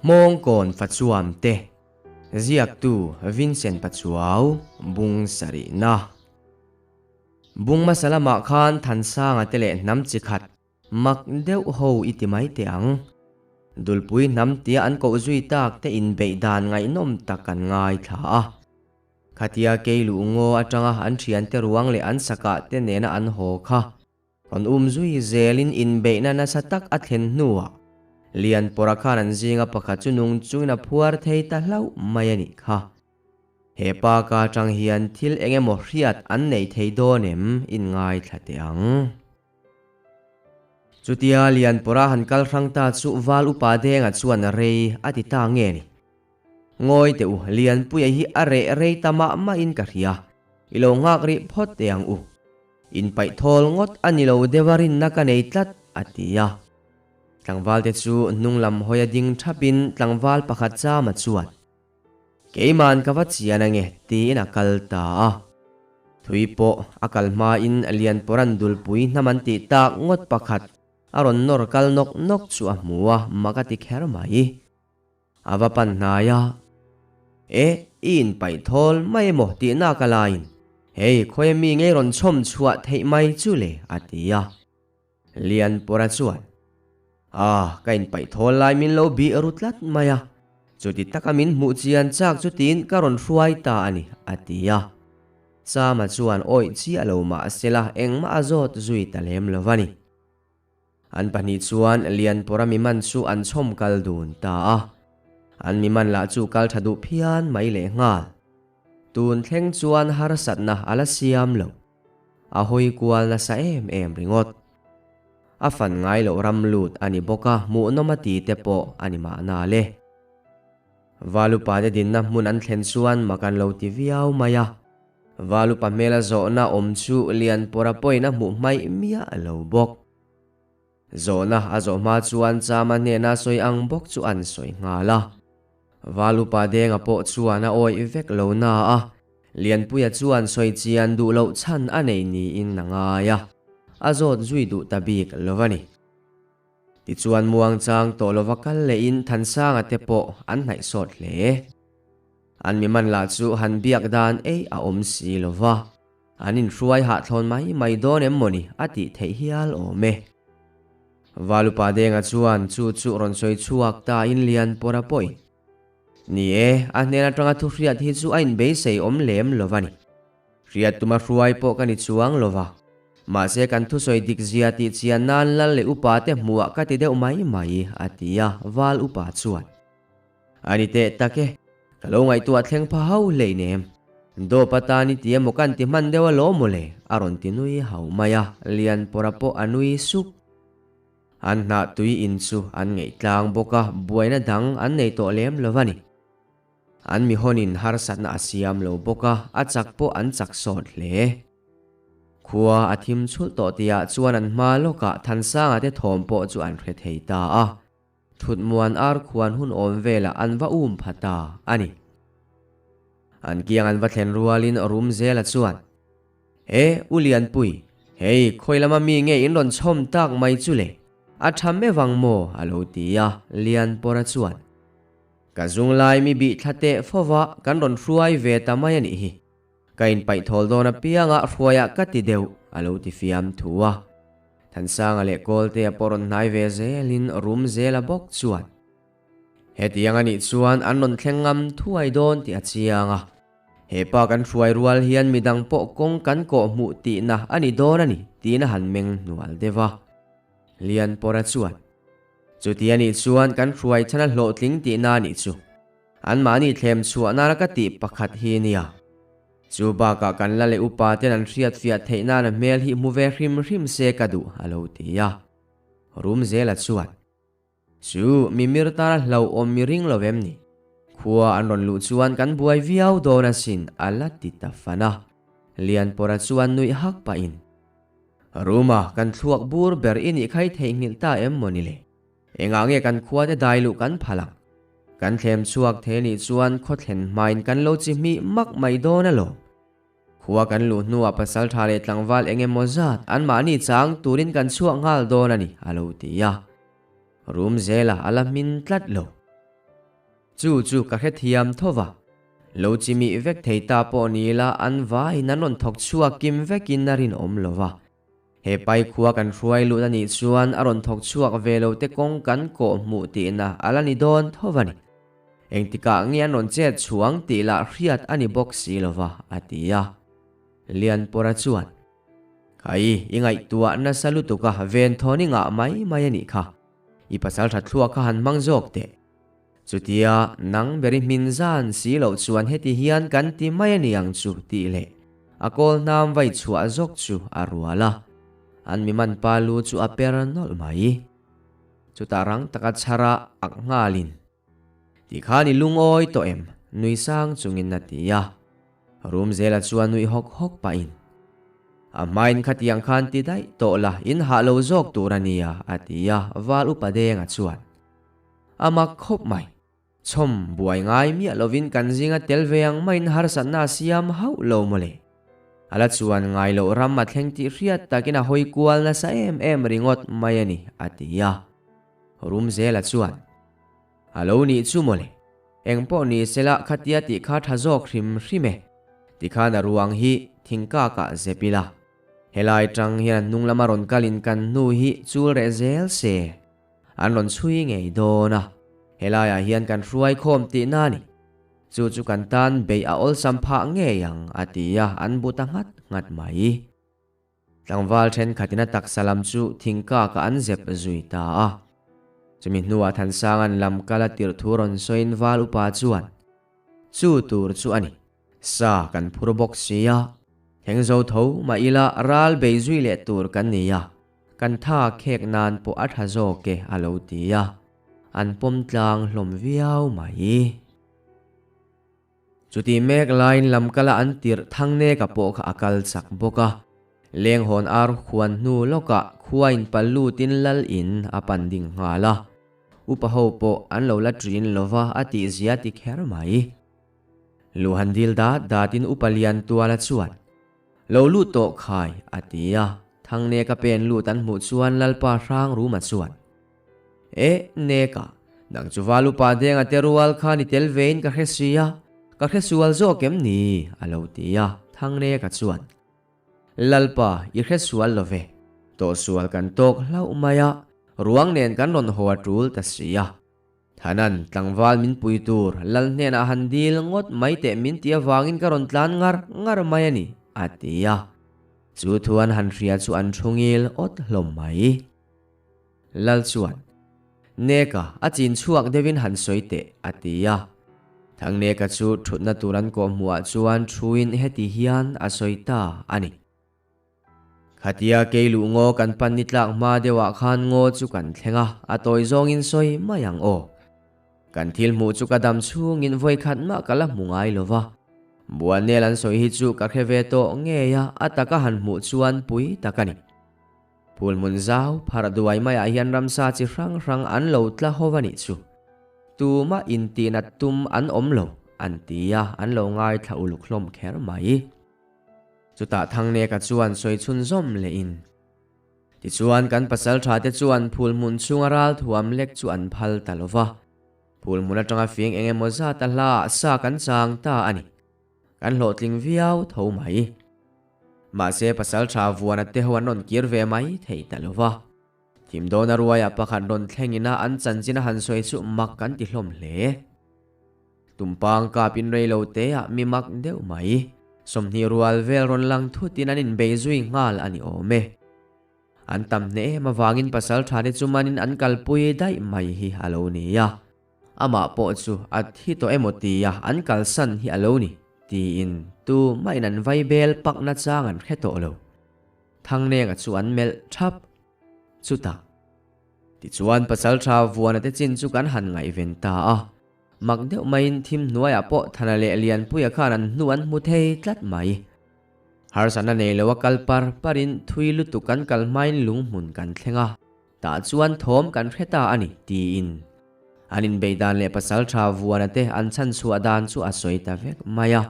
Hmawngkawn Fachuam te Ziaktu Vincent Pachuau Bung sarihna Bung hmasa lamah khan Thansanga te leh hnam chi khat mak deuh ho i ti mai teh ang. Dulpui hnam tia an koh zui tak te inbeih dan ngaihnawm tak kan ngaithla a. Khatia kei luh ngaw atanga an thiante ruang leh an sakah te nena an haw kha Rawn um zui zelin inbeihna nasa tak a thlen hnuah Lianpawra khan an zinga pakhat chu nung chungin a phuar thei ta hlauh mai a nih kha. He pa ka atang hian thil eng emaw hriat an nei thei dawn em in ngaithla teh ang. Chutia Lianpawra han kal hrang ta chu Val Upa Denga chuan rei a ti ta nge ni. Ngawi teh u, Lianpuia hi a reh rei ta mah mahin ka hria. I lo nghak rih phawt teh ang u. Inpaih thawl ngawt a ni lo deuh a rinna ka nei tlat, a ti a. Tlangvalte chu hnung lam hawi a ding thapin tlangval pakhat chama chuan, Keiman ka va chian ange, tiin a kal ta a. Thui pawh a kal hmain Lianpawran dulpui hnam an tih tak ngawt pakhat a rawn nawr kal nawk nawk chu a hmu a, mak a ti kher mai. A va pan hnai a, E, i inpaih thawl mai emaw tih nak a laiin, hei khawi mi ngei rawn chhawm chhuah theih mai chu le, a ti a. Lianpawra chuan, A, ka inpaih thawl lai min lo bih ru tlat mai a, chuti taka min hmuh chian chak chu tiin ka rawn hruai ta a ni, a ti a. Chama chuan awih chiah lo mahsela engmah a zawt zui ta lem lo va ni. An pahnih chuan Lianpawra mi man chu an chhawm kal dun ta a. An mi man lah chu kal tha duh phian mai leh nghal. Tun thleng chuan harsatna a la siam lo. A hawi kual nasa em em ringawt. A fan ngai loh ram lut a ni bawk a, hmuhnawm a ti te pawh a ni mahna le. Valupa te dinna hmun an thlen chuan mak an lo ti viau mai a. Valupa hmela zawhna awm chu Lianpawra pawhin a hmuh hmaih miah lo bawk. Zawhna a zawh hma chuan Chama hnena sawi ang bawk chu an sawi nghal a. Valupa Denga pawh chuan a awih vek lo na a, Lianpuia chuan sawi chian duh loh chhan a nei niin a ngai a, a zawt zui duh ta bik lo a ni. Tichuan muangchang tawh lova kal lehin Thansanga te pawh an hnaih sawt hle. An mi man lah chu han biak dan ei a awm si lo va, an inhruai hahthlawn mai mai dawn em mawni a tih theih hial awm e. Valupa Denga chuan chu chu rawn sawi chhuak ta in lian pawr a pawi. Ni e, a hnen atanga thu hriat hi chu a inbeisei awm lem lo va ni. Hriat tuma hruai pawh ka ni chuang lo va. Mahse kan thusawi dik zia tih chian nan lal leh upa te hmuhah ka ti deuh mai mai, a ti a, Val upa chuan. A ni teh tak e, ka lo ngaihtuah thleng pha hau hlei nem. Dawp atan i ti emaw kan ti hman deuh alawm mawle, a rawn ti nui hau mai a, Lianpawra pawh a nui sup. An hnah tui in chu an ngeih tlang bawk a, buaina dang an nei tawh lem lo va ni. An mi hawnin harsatna a siam lo bawk a, a chak pawh an chak sawt hle. Khua a thim chhulh tawh tihah chuan an hma lawkah Thansanga te thawm pawh chu an hre thei ta a. Thutmuan ar khuan hun awm velah an va um pha ta a ni. An kiang an va thlen rualin rum zela chuan, E, U Lianpui, hei khawi lama mi nge in rawn chhawm tak mai chu le? A tha meuh ang maw? a lo ti a, Lianpawra chuan, Ka zunglai mi bih thla teh fova kan rawn hruai ve ta mai a nih hi. Ka inpaih thawl dawn apianga hruaiah ka ti deuh, a lo ti fiam thu a. Thansanga leh Kawltea pawh rawn hnai ve zelin rum zela bawk chuan, Hetiang a nih chuan an rawn thleng ngam thuai dawn tih a chiang a. He pa kan hruai rual hian midang pawh kawng kan kawh hmuh tihna a ni dawn a ni, tiin a han meng hnual deuh a. Lianpawra chuan, Chuti a nih chuan kan hruai chhan a hlawhtling tihna a nih chu. Anmahni thlem chhuah nana ka tih pakhat hi nia. Chu bakah kan la leh upa ten an hriat fiah theih nana hmel hi hmu ve hrim hrim se ka duh a lo ti a. Rum zela chuan, Chu mimir tana hlauhawm mi ring lo em ni? Khua an rawn luh chuan kan buai viau dawn asin a la ti ta fan a. Lianpawra chuan nuih hak pahin, Ruma kan thluak bur ber i nih khai theihnghilh ta em maw ni le? Engah nge kan khuate dai luh kan phal ang? Kan thlem chhuak thei nih chuan khaw thlen hmain kan lo chi hmih mak mai dawn alawm. Khua kan luh hnuah pasal tha leh tlangval eng emaw zat anmahni chang turin kan chhuak nghal dawn a ni, a lo ti a. Rum zela a la hmin tlat lo. Chu chu ka hrethiam tho va. Lo chimih vek thei ta pawh ni ila an vaiin an rawn thawk chhuak kim vekin a rinawm lo va. He pai khua kan hruai lut a nih chuan a rawn thawk chhuak ve lo te kawng kan kawh hmuh tihna a la ni dawn tho va ni. Engtikah nge an rawn chet chhuang tih lah hriat a ni bawk si lo va, a ti a. Lianpawra chuan, Khai, i ngaihtuah nasa lutuk a, venthawn i ngah mai mai a nih kha. I pasal tha thluak kha han hmang zawk teh. Chutia nang ber i hmin zan si loh chuan heti hian kan ti mai a ni ang chu tih leh a kawl hnam vai chhuah zawk chu a rual a. An mi man pa lu chu a per nawlh mai. Chutah rang taka chhara ak nghalin, Ti khan i lungawi tawh em? nui sang chungin a ti a. Rum zela chuan nui hawk hawk pahin, A hmain khatiang khan ti daih tawh la, in hah lo zawk tur a nia, a ti a, Val Upa Denga chuan, A mak khawp mai. Chhawm buai ngai miah lovin kan zinga tel ve ang maiin harsatna a siam hauh lo mawle. A la chuan ngai loh ram a thleng tih hriat takin a hawi kual nasa em em ringawt mai a ni, a ti a. Rum zela chuan, A lo nih chu mawle. Eng pawh ni sela khatia tih kha tha zawk hrim hrim e. Tikhan a ruang hi thingkakah zep ila. Helai tang hian a hnung lama rawn kalin kan hnu hi chul reh zel se. An rawn chhui ngei dawn a, helaiah hian kan hruai khawm tihna a ni. Chu chu kan tan beih a awlsam phah ngei ang, a ti a, an bu ta nghat nghat mai. Tlangval thenkhatin a taksa lam chu thingkakah an zep zui ta a. Chumi hnuah Thansanga'n lam kal a tirh thu rawn sawiin val upa chuan, Chu tur chu a ni. Sa kan phur bawk si a, thleng zo tho mah ila ral bei zui leh tur kan ni a, kan tha khek nan pawh a tha zawk e a lo ti a, an pawm tlang hlawm viau mai. Chuti mek laiin lamkala an tirh Thangneka pawh kha a kal chak bawk a, Lenghawn ar khuan hnu lawkah khua in pal lutin lal in a pan ding nghal a, upa ho pawh an lo la ṭin lova a tihzia ti kher mai. Luhan dil dat datin upa lian tuala chuan, Lo lut tawh khai, a ti a, Thangneka pen lut an hmuh chuan Lalpa Hrangruma chuan, E, Neka, nang chu val upa denga te rual khan i tel vein ka hre si a, ka hre sual zawk em ni? a lo ti a, Thangneka chuan, Lalpa, i hre sual lo ve, tawhsual kan tawk hlauh mai a, ruang nen kan rawn haw a tul ta si a. Thanan, tlangval min pui tur, lal hnenah han dil ngawt mai teh min ti avangin ka rawn tlan ngar ngar mai a ni, a ti a. Chu thu an han hria chu an thu ngil awt hlawm mai. Lal chuan, Neka, a chin chhuak deuhin han sawi teh, a ti a. Thangneka chu thutna tur an kawh hmuhah chuan thuin heti hian a sawi ta a ni. Khatia kei luh ngaw kan pan ni tlak hma deuhah khan ngaw chu kan thleng a, a tawi zawngin sawi mai ang aw. Kan thil hmuh chu ka dam chhungin vawikhat mah ka la hmu ngai lo va. Buanel an sawi hi chu ka hre ve tawh ngei a, a taka han hmuh chuan pui tak a ni. Phul hmun zau pharh duai maiah hian ramsa chi hrang hrang an lo tla ho a nih chu. Tumah intihnat tum an awm lo, an ti a, an lo ngaithla uluk hlawm kher mai. Chutah Thangneka chuan sawi chhunzawm lehin, Tichuan kan pasalṭha te chuan phul hmun chhunga ral thuam lek chu an phal ta lo va, phul hmun aṭanga fing eng emaw zat a hlaah sa kan chang ta a ni. Kan hlawhtling viau tho mai. Mahse pasalṭha vuana te ho an rawn kir ve mai thei ta lo va. Thimdawna ruaiah pakhat rawn thlengin a an chanchin a han sawi chu mak kan ti hlawm hle. Tumpang kapin rei lo teah mi mak deuh mai. 20 rual vel rawn lang thutin an inbei zui nghal a ni awm e. An tam hneh em avangin pasalṭha te chu manin an kalpui daih mai hi a lo ni a. Amah pawh chu a thi tawh emaw tia an kalsan hi a lo ni, tiin tu mahin an vai bel pak nachang an hre tawh lo. Thangnenga chu an melh thap. Chutah, tichuan pasaltha Vuana te chin chu kan han ngaihven ta a. Mak deuh maiin thim hnuaiah pawh Thana leh Lianpuia khan an hnu an hmu thei tlat mai. Harsatna nei loa kal par parin thui lutuk kan kal hmain lunghmun kan thleng a. Tah chuan thawm kan hre ta a ni, tiin an inbeih dan leh pasaltha Vuana te an chhan chhuah dan chu a sawi ta vek mai a.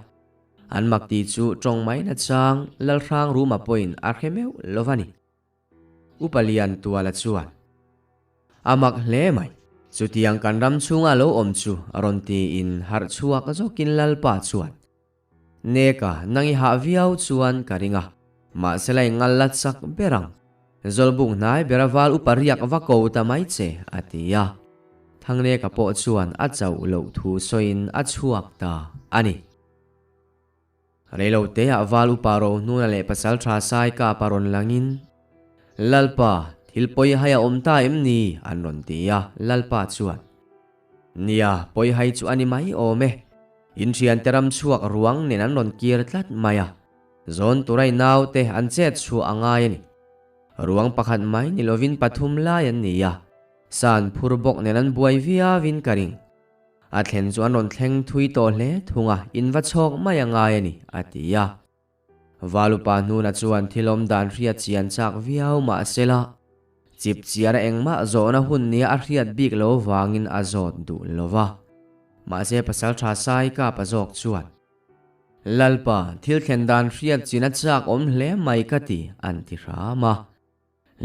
An mak tih chu tawng mai nachang Lalhrang Ruma pawhin a hre meuh lo a ni. Upa Liantuala chuan, A mak hle mai. Chutiang kan ram chhunga lo awm chu rawn tiin harh chhuak zawkin Lalpa chuan, Neka, nang i hah viau chuan ka ring a, mahse la i ngal la chak ber ang. Zawlbuk hnai bera val upa riak va ko ta mai che, a ti a. Thangneka pawh chuan a chauh loh thu sawiin a chhuak ta a ni. Reiloteah val upa Rohnuna leh pasaltha Saikapa rawn langin, Lalpa, thil pawi hai a awm ta em ni? an rawn ti a, Lalpa chuan, Nia, pawi hai chu a ni mai awm e. In thiante ram chhuak ruang nen an rawn kir tlat mai a, zawn turai naute an chet chhuah a ngai a ni. Ruang pakhat mai ni lovin pathum lai an ni a, san phur bawk nen an buai viauin ka ring. A thlen chu an rawn thleng thui tawh hle thung a, in va chhawk mai a ngai a ni, a ti a. Valupa hnuna chuan thil awm dan hriat chian chak viau mah sela, chip chiara engmah zawhna hun nia a hriat bik lo vangin a zawt duh lo va. Mahse pasal tha sai kap a zawk chuan, Lalpa, thil thlen dan hriat chin a chak awm hle mai ka ti, an ti hram a.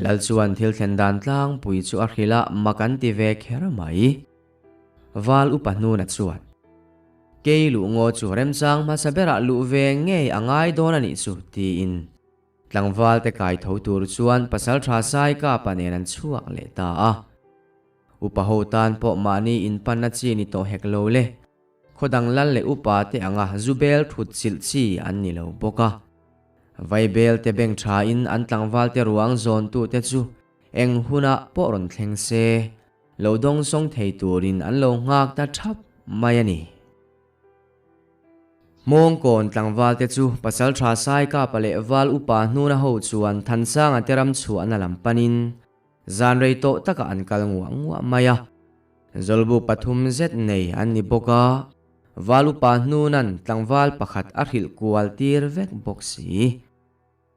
Lal chuan thil thlen dan tlangpui chu a hrilh a, mak an ti ve kher mai. Val upa hnuna chuan, Kei luh ngaw chu remchang hmasa berah luh ve ngei a ngai dawn a nih chu, tiin tlangval te kai tho tur chuan pasaltha Saikapa nen an chhuak leh ta a. Upa ho tan pawh mahni inpanna chi ni tawh hek lo le. Khaw dang lal leh upa te anga zu bel thut chilh chi an ni lo bawk a. Vaibel te beng tha in an tlangval te ruang zawn tu te chu eng hunah pawh rawn thleng se, lo dawng sawng thei turin an lo nghak ta thap mai a ni. Hmawngkawn tlangval te chu Pasaltha Saikapa leh Val Upa hnuna ho chuan Thansanga te ram chhuahna lam panin Zan rei tawh takah an kal nguah nguah mai a, zawlbu pathum zet nei an ni bawk a, val upa hnunan tlangval pakhat a hrilh kual tir vek bawk si.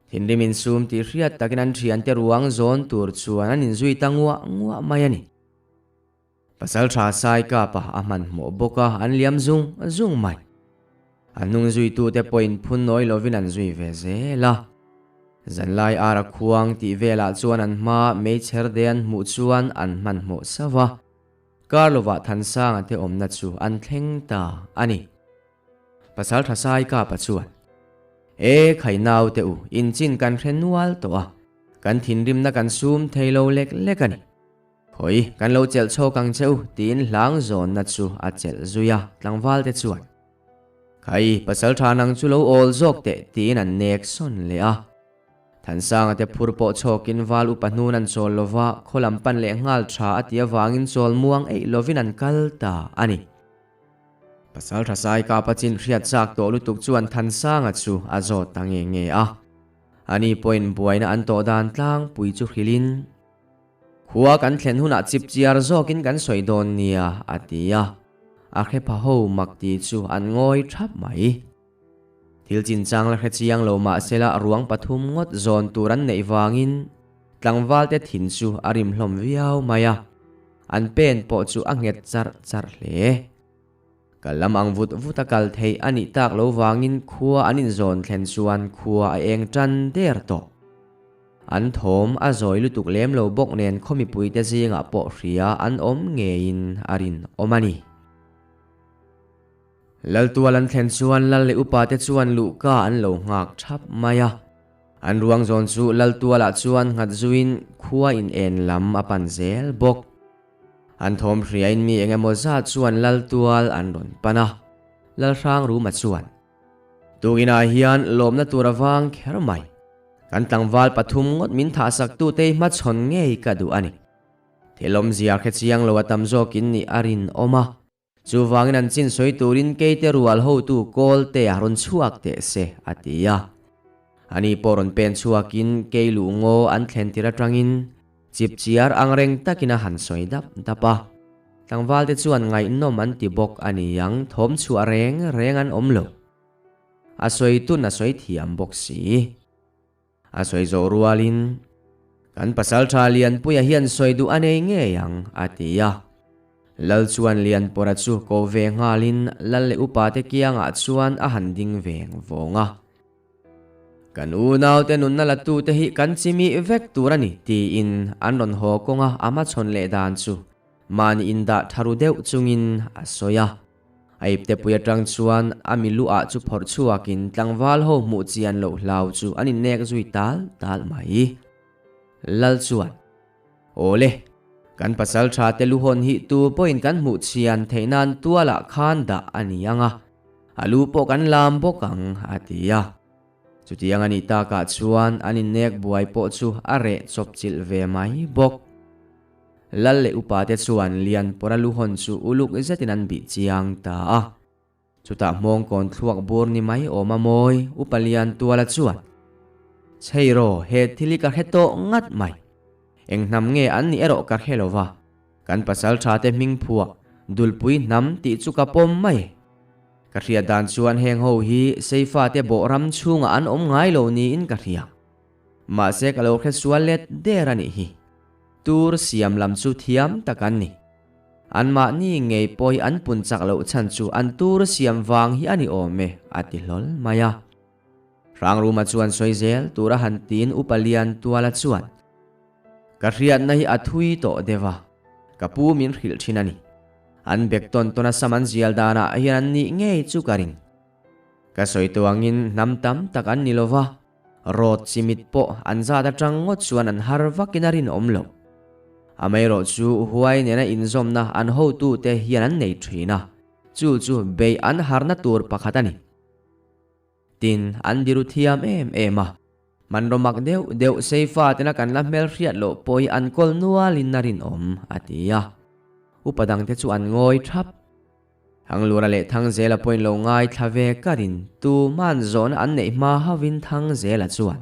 Thinrim insum tih hriat takin an thiante ruang zawn tur chuan an inzui ta nguah nguah mai a ni. Pasaltha Saikapa a hmanhmawh bawk a, an liam zung zung mai. A hnung zuitute pawhin phun nawi lovin an zui ve zel a. Zanlai ara khuang tih velah chuan an hma meichher de an hmuh chuan an hmanhmawh sauh a. Kar lovah Thansanga te awmna chu an thleng ta a ni. Pasaltha Saikapa chuan, E khai naute u, inchin kan hre nual tawh a, kan thinrimna kan sum thei lo lek lek a ni. Khawi, kan lo chelh chhawk ang che u, tiin hlang zawnna chu a chelh zui a, tlangval te chuan, Khai, pasal tha nang chu lo awl zawk teh, tiin an nek sawn leh a. Thansanga te phur pawh chhawkin val upa hnun an chawl lo va, khaw lam pan leh nghal tha a tih avangin chawl muang eih lovin an kal ta a ni. Pasal tha sai kapa chin hriat chak tawh lutuk chuan Thansanga chu a zawt ta nge nge a. Ani pawhin buaina an tawh dan tlangpui chu hrilhin, Khua kan thlen hunah chipchiar zawkin kan sawi dawn nia, a ti a. A hre pha ho mak ti chu an ngawi thap mai. Thil chinchang la hre chiang lo mah sela ruang pathum ngawt zawn tur an neih vangin tlangvalte thin chu a rim hlawm viau mai a, an pen pawh chu a nghet charh charh hle. Kal lam ang vut vut a kal theih a nih tak lo vangin khua an inzawn thlen chuan khua a eng tan der tawh. An thawm a zawi lutuk lem lo bawk nen khaw mipuite zingah pawh hria an awm ngeiin a rinawm a ni. Laltual an thlen chuan Lal leh upate chuan luhka an lo nghak thap mai a. An ruang zawn chu Laltualah chuan nghat zuiin khua in en lam a pan zel bawk. An thawm hriain mi eng emaw zat chuan Laltual an rawn pan a, Lalhrangruma chuan, Tukinah hian lawmna tur a vang kher mai. Kan tlangval pathum ngawt min thahsaktute hmachhawn ngei ka duh a ni. Thil awmzia hre chiang lo a tam zawkin nih a rinawm a. Chuvangin an chin sawi turin keite rual hotu Kawlte a rawn chhuak teh se, a ti a. Ani pawh rawn pen chhuakin kei luh ngaw an thlen tir atangin chipchiar angreng takin a han sawi dap dap a. Tlangvalte chuan ngaihnawm an ti bawk a ni ang, thawm chhuah reng reng an awm lo. A sawi tun a sawi thiam bawk si. A sawi zawh rualin, Kan pasalṭha Lianpuia hian sawi duh a nei ngei ang, a ti a. Lal chuan Lianpawra chu ko ve nghalin Lal leh upate kiangah chuan a han ding veng vawng a. Kan unaute nunna latute hi kan chimih vek tur a ni, tiin an rawn haw kawnga a hmachhawn leh dan chu. Mahni indah tha ru deuh chungin a sawi a. A iptepui atang chuan a mi lu ah chu phawrh chhuakin tlangval ho hmuh chian loh hlau chu an innek zui tal tal mai. Lal chuan, Awle, kan pasal tha te lu hawn hi tu pawhin kan hmuh chian theih nan tualah khan dah a ni ang a, a lu pawh kan lam bawk ang, a ti a. Chutiang a nih takah chuan an innek buai pawh chu a reh chawp chilh ve mai bawk. Lal leh upate chuan Lianpawra lu hawn chu uluk zetin an bih chiang ta a. Chutah hmawngkawn thluak bur ni mai awm a mawi Upa Liantuala chuan, Chheiraw, he thil hi ka hre tawh ngat mai. Eng hnam nge an nih erawh ka hre lo va, kan pasal thate hming phuah Dulpui hnam tih chu ka pawm mai. Ka hriat dan chuan heng ho hi Seifate bawh ram chhungah an awm ngai lo niin ka hria. Mahse ka lo hre sual let der a nih hi. Tur siam lam chu thiam tak an ni. Anmahni ngei pawh hi an pun chak loh chhan chu an tur siam vang hi a ni awm e, a ti hlawl mai a. Hrangruma chuan sawi zel tura han tiin Upa Lian Tuala chuan, Ka hriatna hi a thui tawh deuh a, ka pu min hrilh thin a ni. An bek tawn tawn a sam an zial danah hian an nih ngei chu ka ring. Ka sawi tawh angin hnam tam tak an ni lo va, Rawt chimit pawh an zat atang ngawt chuan an har vakin a rinawm lo. Amaherawh chu huai nena inzawmna an hotute hian an nei thin a, chu chu beih an harna tur pakhat a ni. Tin, an diru thiam em em a, hmanraw mak deuh deuh seifa tena kan la hmelhriat loh pawh hi an kawl nualin a rinawm, a ti a. Upa dangte chu an ngawi thap. Thanglura leh Thangzela pawhin lo ngaithla ve karin tuman zawhna an neih hma hauhin Thangzela chuan,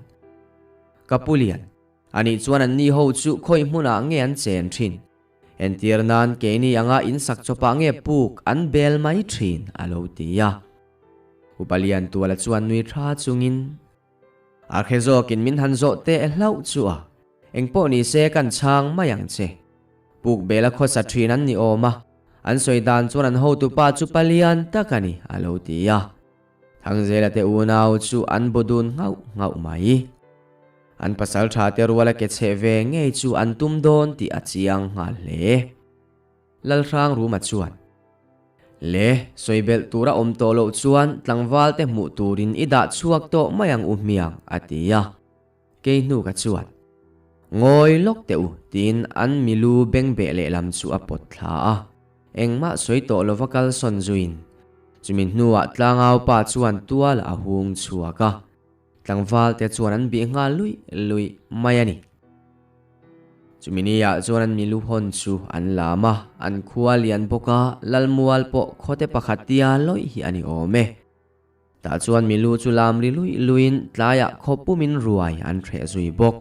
Ka pu Lian, anih chuan an ni ho chu khawi hmunah nge an chen thin? Entir nan keini anga in sak chawpah nge puk an bel mai thin? a lo ti a. Upa Lian Tuala chuan nui tha chungin, A hre zawkin min han zawh teh hlauh chu a, engpawh ni se kan chhang mai ang che. Puk bela khawsa thin an ni awm a, an sawi dan chuan an hotupa chu palian tak a ni, a lo ti a. Thangzela te unau chu an bu dun nghauh nghauh mai. An pasal tha te ruala ke cheh ve ngei chu an tum dawn tih a chiang nghal hle. Lalhrangruma chuan, Le, sawi belh tura awm tawh loh chuan tlangval te hmuh turin i dah chhuak tawh mai ang u hmiang, a ti a. Kei hnu ka chuan, Ngawi lawk teh u, tiin an milu bengbeh lehlam chu a pawt thla a. Engmah sawi tawh lova kal sawn zuiin, chumi hnuah tlangau pa chuan tual a hung chhuak a. Tlangval te chuan an bih nghal luih luih mai a ni. Chumi niah chuan an milu hawn chu an lam a, an khua lian bawk a, Lalmual pawh khawte pakhat tia lawih hi a ni awm e. Tah chuan milu chu lam ri luih luihin tlaiah khaw pumin ruai an hreh zui bawk.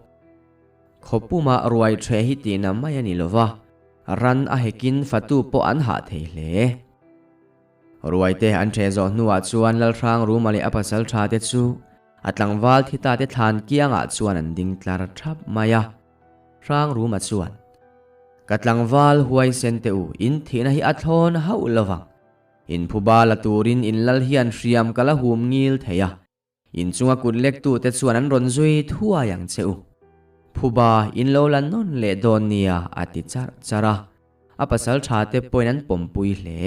Khaw pumah ruai hreh hi tihna mai a ni lo va, ran a hekin fatu pawh an hah thei hle. Ruaite an ṭheh zawh hnuah chuan Lalhrang Ruma leh a pasal ṭhate chu a tlangval thi tate thlan kiangah chuan an ding tlar ṭhap mai a. Hrang Ruma chuan, Ka tlangval huaisen teh u, in thihna hi a thlawn hauh lo vang. In phuba la turin in lal hian hriam ka la hum ngil thei a. In chunga kut lektute chuan an rawn zui thuai ang che u. Phuba in lo la nawn leh dawn nia a ti charh charh a. A pasal tha te pawhin an pawmpui hle.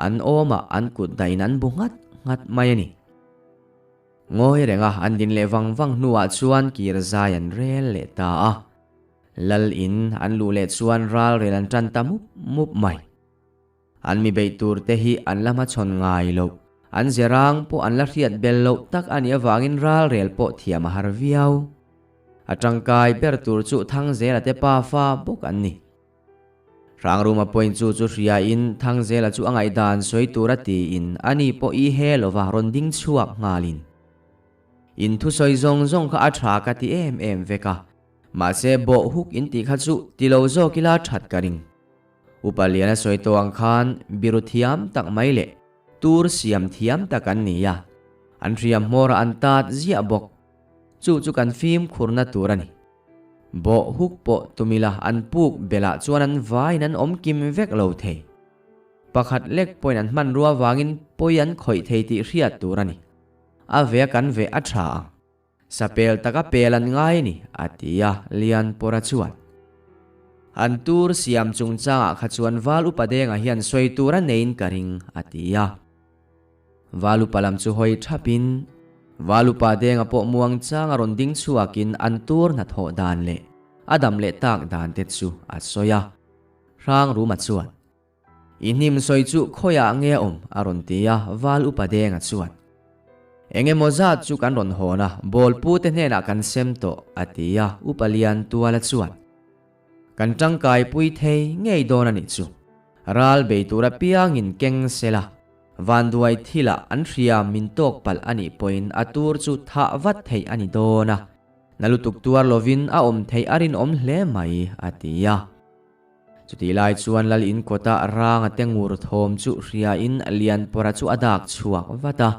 An awmah an kut dahin an bu nghat nghat mai a ni. Ngawi renga an din leh vang vang hnuah chuan kir zai an rel leh ta a. Lal in an luh leh chuan ral rel an tan ta mup mup mai. An mi beih tur te hi an la hmachhawn ngai loh, an ze rang pawh an la hriat bel loh tak a nih avangin ralrel pawh thiam a har viau. A tangkai ber tur chu Thangzela te pafa bawk an ni. Hrangruma point chu chu hriain Thangzela chu a ngaihdan sawi tur a tiin ani pawh i he lova rawn ding chhuak nghalin, In thusawi zawng zawng kha a tha ka ti em em vek a, mahse bawh huk in tih kha chu ti lo zawk ila that ka ring. Upa Liana sawi tawh ang khan biru thiam tak mai leh tur siam thiam tak an ni a, an hriam hmawrah an tat ziah bawk. Chu chu kan fimkhurna tur a ni. Bawh huk pawh tumila an puk belah chuan an vaiin an awm kim vek lo thei. Pakhat lek pawhin an hmanrua vangin pawi an khawih thei tih hriat tur a ni. A ve a kan ve a tha ang. Sapel taka pel an ngai ni, a ti a, Lianpawra chuan. An tur siam chungchangah kha chuan Val Upa Denga hian sawi tur a neiin ka ring, a ti a. Val Upa lam chu hawi thapin, Val Upa Denga pawh muangchanga rawn ding chhuakin an tur hnathawh dan leh a dam leh tak dan te chu a sawi a. Hrangruma chuan. I hnim sawi chu khawiah nge a awm? a rawn ti a, Val Upa Denga chuan, Eng emaw zat chu kan rawn hawn a, bawlpu te hnenah kan sem tawh, a ti a, Upa Lian Tuala chuan, Kan tangkai pui thei ngei dawn a nih chu. Ral bei tur apiangin keng se la, vanduai thilah an hria min tawk palh a nih pawhin a tur chu thah vat theih a ni dawn a, na lutuk tuar lovin a awm theih a rinawm hle mai, a ti a. Chutih lai chuan Lal in kawta ranga te ngur thawm chu hriain Lianpawra chu a dak chhuak vat a.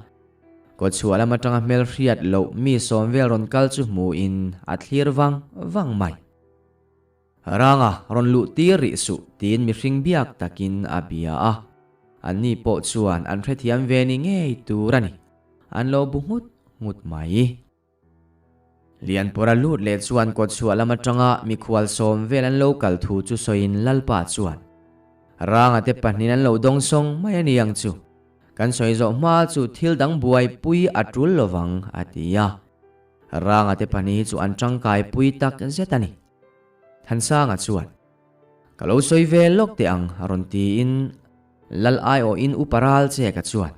Kawtchhuah lam atanga hmel hriat loh mi sawm vel rawn kal chu hmuhin a thlir vang vang mai. Ranga rawn luh tir rih suh tiin mihring biak takin a bia a. Anni pawh chuan an hrethiam ve ni ngei tur a ni. An lo bu nghut nghut mai. Lianpawra lut leh chuan kawtchhuah lam atanga mikhual sawm vel an lo kal thu chu sawiin Lalpa chuan, Ranga te pahnihin an lo dawng sawng mai a ni ang chu. Kan sawi zawh hma chu thil dang buaipui a tul lovang, a ti a. Ranga te pahnih hi chu an tangkai pui tak zet a ni. Thansanga chuan, Ka lo sawi ve lawk teh ang, a rawn tiin Lal aiawhin upa ral che ka chuan,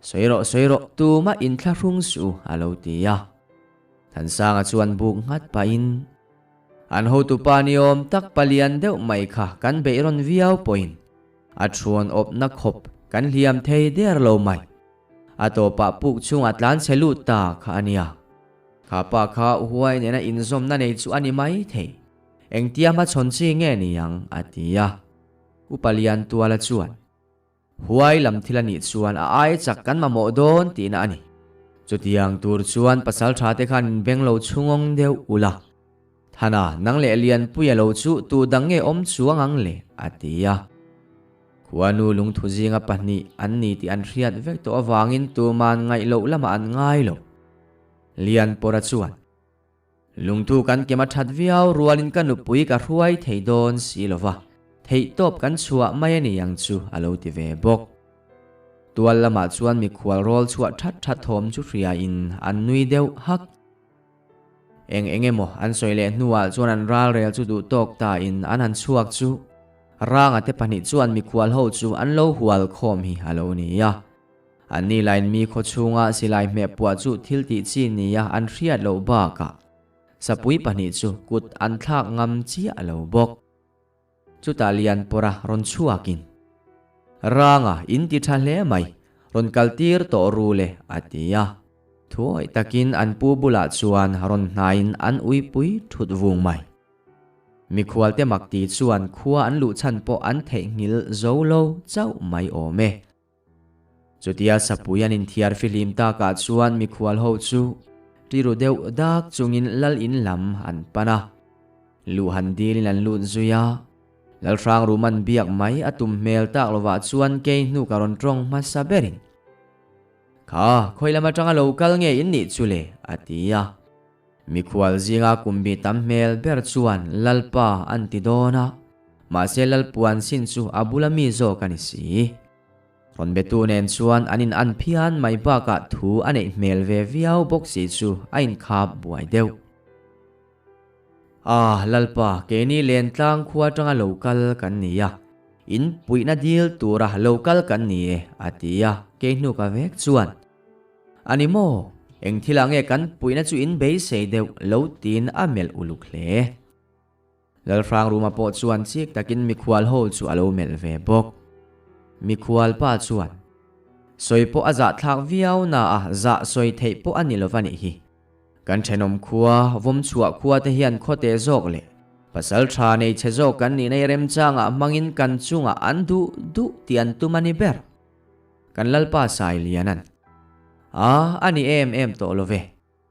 Sawi rawh, sawi rawh, tumah inthlahrung suh u, a lo ti a. Thansanga chuan buk nghat pahin, An hotupa ni awm tak palian deuh mai kha kan beih rawn viau pawhin a thuan awpna khawp kan hliam thei der lo mai. A tawpah puk chungah tlan chhe lut ta kha a nia. Kha pa kha huai nena inzawmna nei chu a ni mai thei. Engtia hmachhawn chi nge ni ang? a ti a. Upa Liantuala chuan. Huai lam thil a nih chuan a ai chak kan mamawh dawn tihna a ni. Chutiang tur chuan pasal tha te khan inbeng lo chhungawng deuh ula. Thana, nang leh Lianpuia lo chu tu dang nge awm chuang ang le? a ti a. Khuanu lungthu zinga pahnih an ni tih an hriat vek tawh avangin tuman ngaih loh lamah an ngai lo. Lianpawra chuan. Lungthu kan kem a that viau rualin ka nupui ka hruai thei dawn si lo va, theihtawp kan chhuah mai a ni ang chu a lo ti ve bawk. Tual lamah chuan mikhual rawl chhuah that that thawm chu hriain an nui deuh hak. Eng eng emaw an sawi leh hnuah chuan an ralrel chu duh tawk tain an han chhuak chu Ranga te pahnih chuan mikhual ho chu an lo hual khawm hi a lo ni a. An ni lain mi khaw chhunga silai hmeh puah chu thil tih chi nia an hriat loh bakah sapui pahnih chu kut an thlak ngam chiah lo bawk. Chutah Lianpawra rawn chhuakin, Ranga in ti tha hle mai, rawn kal tir tawh ru le, a ti a. Thuawih takin an pu bulah chuan rawn hnaiin an uipui thut vung mai. Mikhualte mak ti chuan khua an luh chhan pawh an theihnghilh zo lo chauh mai awm e. Chutia sapui an inthiar fihlim takah chuan mikhual ho chu tiru deuh dak chungin lal in lam an pan a. Luh han dilin an lut zui a. Lalhrang Ruman biak mai a tum hmel tak lovah chuan kei hnu ka rawn tawng hmasa berin, Kha, khawi lam atanga lo kal nge in nih chu le? a ti a. Mikhual zinga kumbi tam hmel ber chuan Lalpa an ti dawn a, mahse Lalpuan sin chu a bula mi zawk a ni si. Rawn betu nen chuan an in an phian mai bakah thu a neih hmel ve viau bawk si chu a inkhap buai deuh. Ah, Lalpa, keini Lentlang khua atanga lo kal kan ni a, in puihna dil tura lo kal kan ni e, a ti a, kei hnuka vek chuan. A ni maw? Eng thilah nge kan puihna chu in beisei deuh lo tiin a melh uluk hle. Lalhrang Ruma pawh chuan chik takin mikhual ho chu a lo melh ve bawk. Mikhual pa chuan, Sawi pawh a zahthlak viau na a, zah sawi theih pawh a ni lo va nih hi. Kan thenawm khua, vawmchhuah khua te hian khawte zawk leh pasal tha nei chhe zawk kan nihna i remchangah hmangin kan chungah an duh duh tih an tum a ni ber. Kan Lalpa Sailiana'n, A, a ni em em tawh lo ve.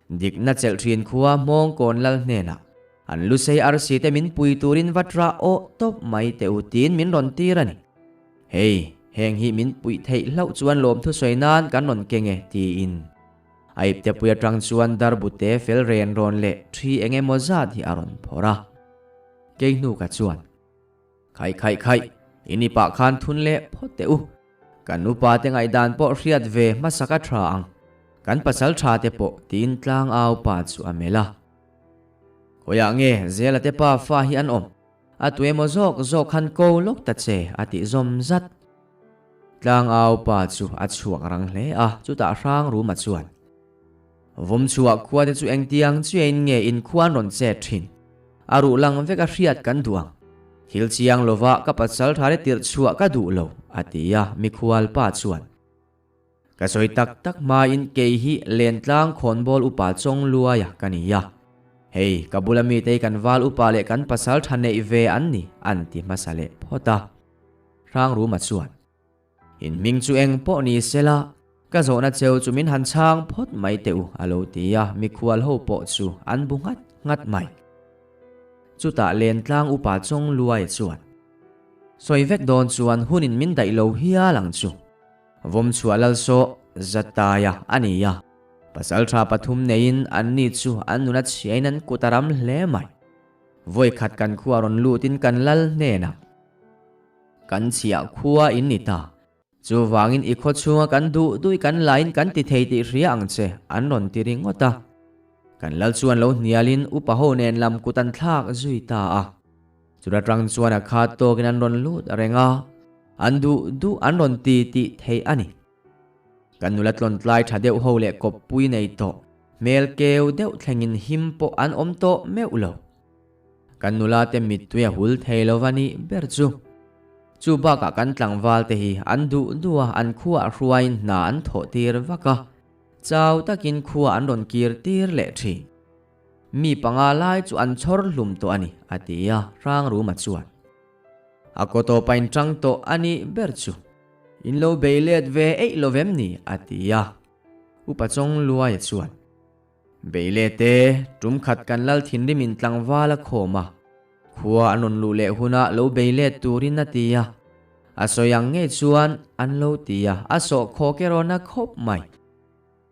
Dikna chelh thin khua Hmawngkawn lal hnenah an lusei arsi te min pui turin va tra awh tawp mai teh u tiin min rawn tir a ni. Hei, heng hi min puih theih hlauh chuan lawmthu sawi nan kan rawn keng e tiin a iptepui atang chuan darbute fel ren rawn leh thi eng emaw zat hi a rawn phawrh a. Keihnuka chuan, Khaih khaih khaih, in i pah khan thun leh phawt teh u. Kan upa te ngaihdan pawh hriat ve hmasa ka tha ang. Kan pasal tha te pawh tiin tlangau pa chu a melh a. Khawiah nge Zela te pa fa hi an awm? A tu emaw zawk zawk khan ko lawk ta che a tih zawm zat. Tlangau pa chu a chhuak rang hle a, chutah hrang ruma chuan, Vawm chhuah khua te chu engtiang chiain nge in khuan rawn chet thin? A ruh lang vek a hriat kan duh ang. Thil chiang lova ka pasal tha te tirh chhuah ka duh lo, a ti a, mikhual pa chuan. Ka sawi tak tak hmain kei hi Lentlang khawnbawl upa Chawng Luaia ka ni a. Hei, ka bula mite hi kan val upa leh kan pasal tha neih ve an ni, an ti hmasa leh phawt a. Hrangruma chuan. In hming chu eng pawh ni sela, ka zawhna cheu chu min han chhang phawt mai teh u, a lo ti a, mikhual ho pawh chu an bu nghat nghat mai. Chutah Lentlang upa Chawng Luaia chuan, Sawi vek dawn chuan hunin min daih lo hial ang chu. Vawmchhuah Lalsawh Zataia a ni a, pasaltha pathum neiin anni chu an nuna chhiain an kut a ram hle mai. Vawikhat kan khua rawn lutin kan lal hnenah kan chhiah khua in ni ta. Chuvangin i khaw chhunga kan duh duh i kan lain kan ti thei tih hria ang che, an rawn ti ringawt a. Kan lal chuan lo hnialin upa ho nen lam kut an thlak zui ta a. Chura tang chuan a khat tawkin an rawn lut reng a, an duh duh an rawn ti tih theih a ni. Kan nula tlawntlai tha deuh ho leh kawppui nei tawh, hmel keu deuh thlengin him pawh an awm tawh meuh lo. Kan nula te mittui a hul thei lo va nih ber chu. Chu bakah kan tlangval te hi an duh duh a, an khuaah hruaiin hna an thawh tir vak a, chau takin khua an rawn kir tir leh thin. Mi panga lai chu an chhawr hlum tawh a ni, a ti a, Hrangruma chuan. A kaw tawpa in tang tawh a nih ber chu. In lo bei let ve eih lo vem ni, a ti a. Upa Chawngluaia chuan. Bei let e, tum khat kan lal thinrim in tlangval a khawm a. Khua an rawn luh leh hunah lo bei let turin a ti a. A sawi ang ngei chuan an lo ti a, a sawhkhawk erawh na khawp mai.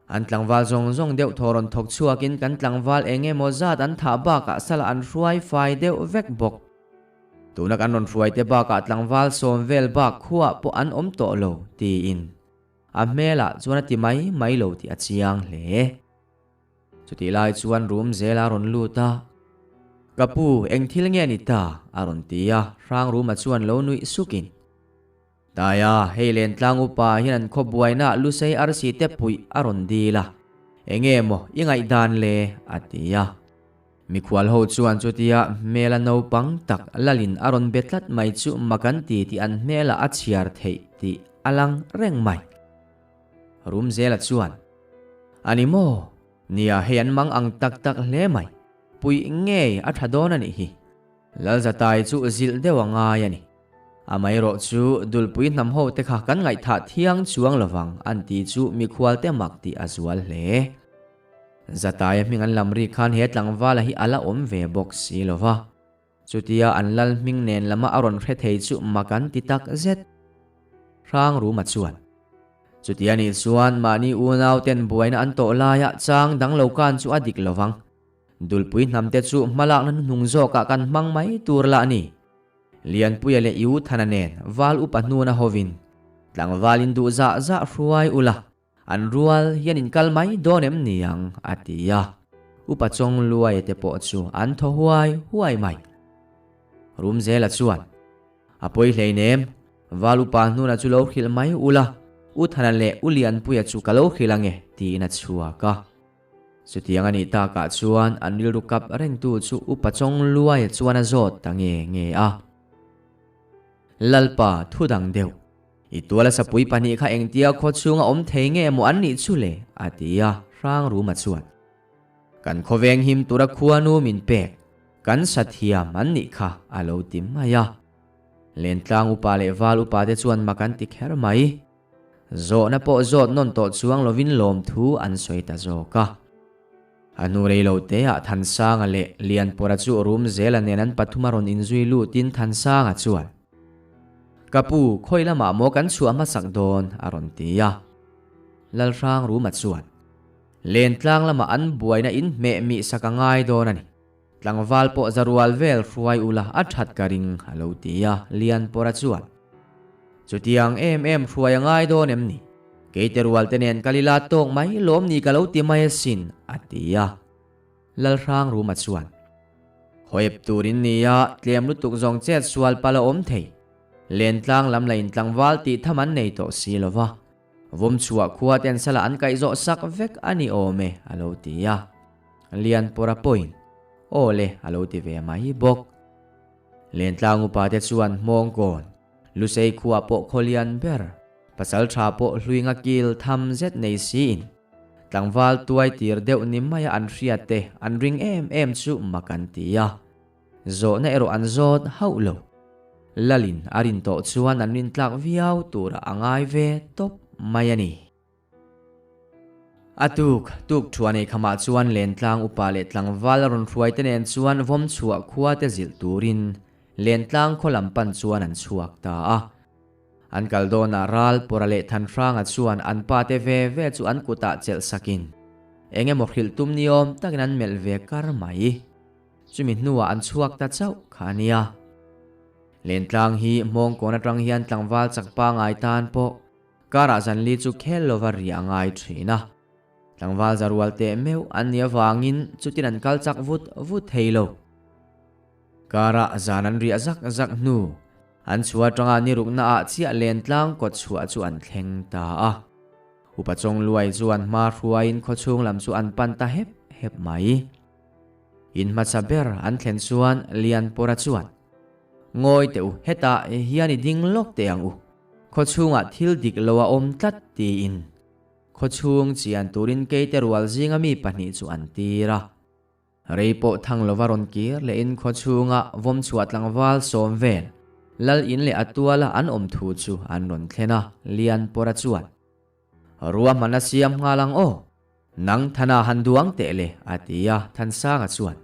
An tlangval zawng zawng deuh thaw rawn thawk chhuakin kan tlangval eng emaw zat an thah bakah sala an hruai fai deuh vek bawk. Tuna kan rawn hruai te bakah tlangval sawm vel bak khuaah pawh an awm tawh lo, tiin a hmelah chuan a ti mai mai lo tih a chiang hle. Chutih lai chuan room zel a rawn lut a, Ka pu, eng thil nge ni ta? a rawn ti a, hrang room-a chuan lo nuih sukin. Taia, hei Lentlang upa hian an khaw buaina Lusei arsi te puih a rawn dil a, enge maw i ngaihdan le? a ti a. Mikhual ho chuan chutia hmela naupang tak lalin a rawn be tlat mai chu mak an ti tih an hmelah a chhiar theih tih a lang reng mai. Rumzela chuan, A ni maw? Nia, hei an mang ang tak tak hle mai. Puih ngei a tha dawn a nih hi. Lalzatai chu zilh deuh a ngai a ni. Amaherawh chu dulpui hnam ho te kha kan ngaihthah thiang chuang lovang an ti chu mikhual te mak tih a zual hle. Zataia hming an lam rik khan he tlangvala hi a la awm ve bawk si lova. Chutia an lal hming nen lama a rawn hre thei chu mak an ti tak zet. Hrangruma chuan. Chutia nih chuan mahni unau ten buaina an tawh laia chang dang lo kan chu a dik lovang. Dulpui hnam te chu hmalakna hnuhnung zawkah kan hmang mai tur lah a ni. Lianpuia leh I U Thana nen val upa hnuna hovin tlangvalin duh zah zah hruai ula, an rual hian in kal mai dawn em ni ang? a ti a. Upa Chawngluaia te pawh chu an thaw huai huai mai. Rumzela chuan, A pawi hleinem, val upa hnuna chu lo hrilh mai ula, U Thana leh U Lianpuia chu ka lo hrilh ange, tiin a chhuak a. Chutiang a nih takah chuan an rilru kap rengtu chu Upa Chawngluaia chuan a zawt ta nge nge a. Lalpa, thu dang deuh. I tuala sapui pahnih kha engtia khaw chhunga awm thei nge maw an nih chu le? a ti a, Hrangruma chuan. Kan khawveng him tura khuanu min pek, kan sathiam an nih kha a lo ti mai a. Lentlang upa leh val upa te chuan mak an ti kher mai. Zawhna pawh zawt nawn tawh chuang lovin lawmthu an sawi ta zawk a. A hnu rei lo teah Thansanga leh Lianpawra chu rum zela nen an pathum a rawn inzui lutin Thansanga chuan, Ka pu, khawi lamah maw kan chhuah hmasak dawn? a rawn ti a. Lalhrang Ruma chuan, Lentlang lamah an buaina in hmeh mih sak a ngai dawn a ni. Tlangval pawh zarual vel hruai ula a that ka ring a lo ti a, Lianpawra chuan, Chutiang em em hruai a ngai dawn em ni? Keite rual te nen kal ila tawk mai lawm ni ka lo ti mai asin, a ti a. Lalhrangruma chuan, Khawep tur in ni a, tlem lutuk zawng chet sual pal a awm thei. Lentlang lam la in tlangval tih tham an nei tawh si lo va. Vawmchhuah khua ten sala an kaih zawh sak vek a ni awm e, a lo ti a. Lianpawra pawhin, Aw le, a lo ti ve mai bawk. Lentlang upa te chuan Hmawngkawn, Lusei khua pawh khaw lian ber, pasal tha pawh hluinga kil tham zet nei siin, tlangval tuai tir deuh ni maia an hriat te an ring em em chu mak an ti a. Zawhna erawh an zawt hauh lo. Lalin a rin tawh chuan an rintlak viau turah a ngai ve tawp mai a ni. A tuk tuk thuan ei khamah chuan Lentlang upa leh tlangval a rawn hruai te nen chuan vawm chhuah khua te zilh turin Lentlang khaw lam pan chuan an chhuak ta a. An kal dawnah ral Pawra leh Thanhranga chuan an pa te ve ve chu an kutah chelh sakin eng emaw hrilh tum ni awm takin an melh ve kar mai. Chumi hnuah an chhuak ta chauh kha a nia. Lentlang hi hmawngkawn atang hian tlangval chak pangai tan pawh Karah zanli chu khel lova ri a ngai thin a. Tlangval zarual teh meuh an nih avangin chutin an kal chak vut vut thei lo. Karah zan an riah zak zak hnu, an chhuah atanga ni rukna ah chiah lentlang kawt chhuah chu an thleng ta a. Upa Chawngluai chuan hma hruaiin khawchhung lam chu an pan ta hep hep mai. In hmasa ber an thlen chuan Lianpawra chuan, Ngawi teh u, hetah hian i ding lawk teh ang u. Khawchhungah thil dik lo a awm tlat tiin khawchhung chian turin keite rual zinga mi pahnih chu an tir a. Rei pawh thang lova rawn kir lehin khawchhunga vawmchhuah tlangval sawm vel lal in leh a tuala an awm thu chu an rawn thlen a, Lianpawra chuan, Ruahman a siam nghal ang aw, nang Thana han duang teh le a ti a, Thansanga chuan,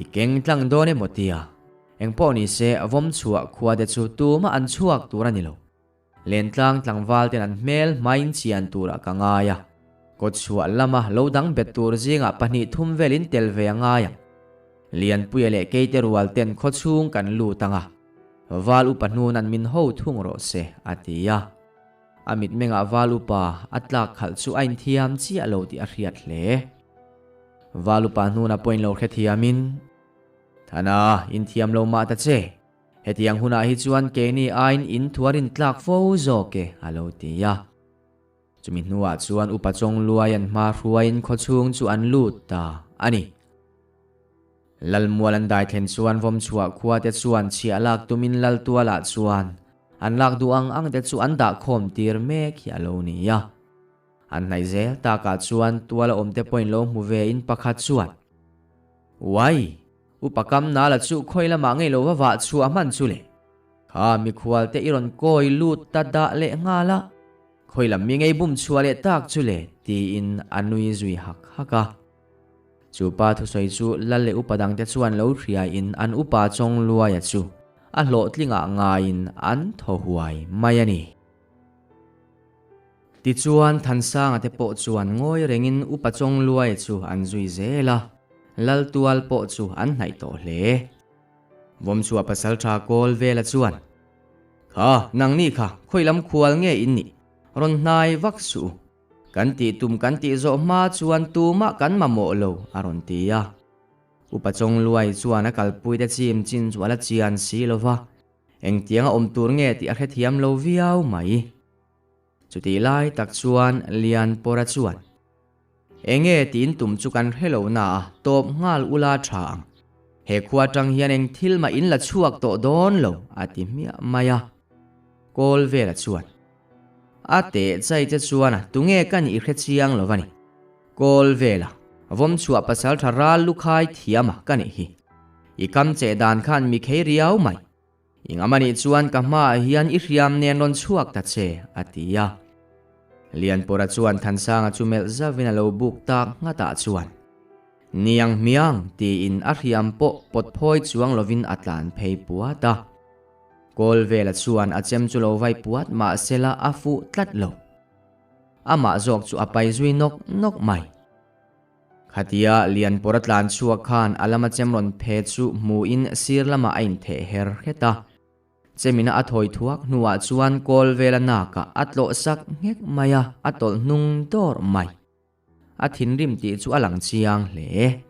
I keng tlang dawn emaw tia? Engpawh ni se vawmchhuah khua te chu tumah an chhuak tur a ni lo. Lentlang tlangval ten an hmel hmain chian turah ka ngai a. Kawtchhuah lama lo dang bet tur zingah pahnih thum velin tel ve a ngai ang. Lianpuia leh Keite rual ten khawchhung kan lut ang a. Val upa hnun an min ho thung rawh se, a ti a. A mitmengah val upa a tlak khalh chu a inthiam chiah lo tih a hriat hle. Val upa hnuna pawhin lo hrethiamin, Thana, inthiam lo mah ta che. Hetiang hunah hi chuan keini aiin in thuarin tlak fo zawk e, a lo ti a. Chumi hnuah chuan upa Chawngluai an hma hruaiin khawchhung chu an lut ta a ni. Lalmual an dai thlen chuan Vawmchhuah khua te chuan chhiah lak tumin Laltualah chuan an lak duh ang ang te chu an dah khawm tir mek hi a lo ni a. An hnaih zel takah chuan tuala awm te pawhin lo hmu ve in pakhat chuan, Uai! Upa kam nala chu khawi lamah ngei lo va vah chhuah hman chu le. Kha mikhual te i rawn kawi lut ta dah leh nghal a, khawi lam mi ngei bum chhuah leh tak chu le tiin a nui zui hak hak a. Chu pa thusawi chu lal leh upa dangte chuan lo hriaiin an upa Chawngluaia chu a hlawhtlingah ngaiin an thaw huai mai a ni. Tichuan Thansanga te pawh chuan ngawi rengin upa Chawngluaia chu an zui zel a, lal tual pawh chu an hnaih tawh hle. Vawmchhuah pasaltha kawl vela chuan, Kha, nangni kha khawilam khual nge in nih? Rawn hnai vak suh u. Kan tih tum kan tih zawh hma chuan tumah kan mamawh lo, a rawn ti a. Upa Chawngluai chuan a kalpuite chim chin chu a la chian si lo va, engtianga awm tur nge tih a hrethiam lo viau mai. Chutih lai tak chuan Lianpawra chuan, Enge tiin tum chu kan hre lo na a, tawp nghal ula tha ang. He khua atang hian eng thil mah in la chhuak tawh dawn lo, a ti hmiah mai a. Kawl vela chuan. A teh chai che chuan a tunge ka nih i hre chiang lo va ni. Kawl vela, vawm chhuah pasal tha ral lu khai thiam a ka nih hi. I kam cheh dan khan mi khei riau mai. I ngam a nih chuan ka hmaah hian i hriam nen rawn chhuak ta che, a ti a. Lianpawra chuan Thansanga chu melh zauhin a lo buk tak nghatah chuan, Niang hmiang, tiin a hriam pawh pawt phawi chuang lovin a tlan phei puat a. Kawl vela chuan a chem chu lo vai puat mahsela a fuh tlat lo. Amah zawk chu a pai zui nawk nawk mai. Khatia Lianpawra tlan chhuak khan a lama chem rawn phe chu hmuin sir lamah a intheh her hret a. Chemina a thawi thuak hnuah chuan kawl vela nakah a tlawh sak nghek mai a, a tawlh hnung dawr mai. A thinrim tih chu a lang chiang hle.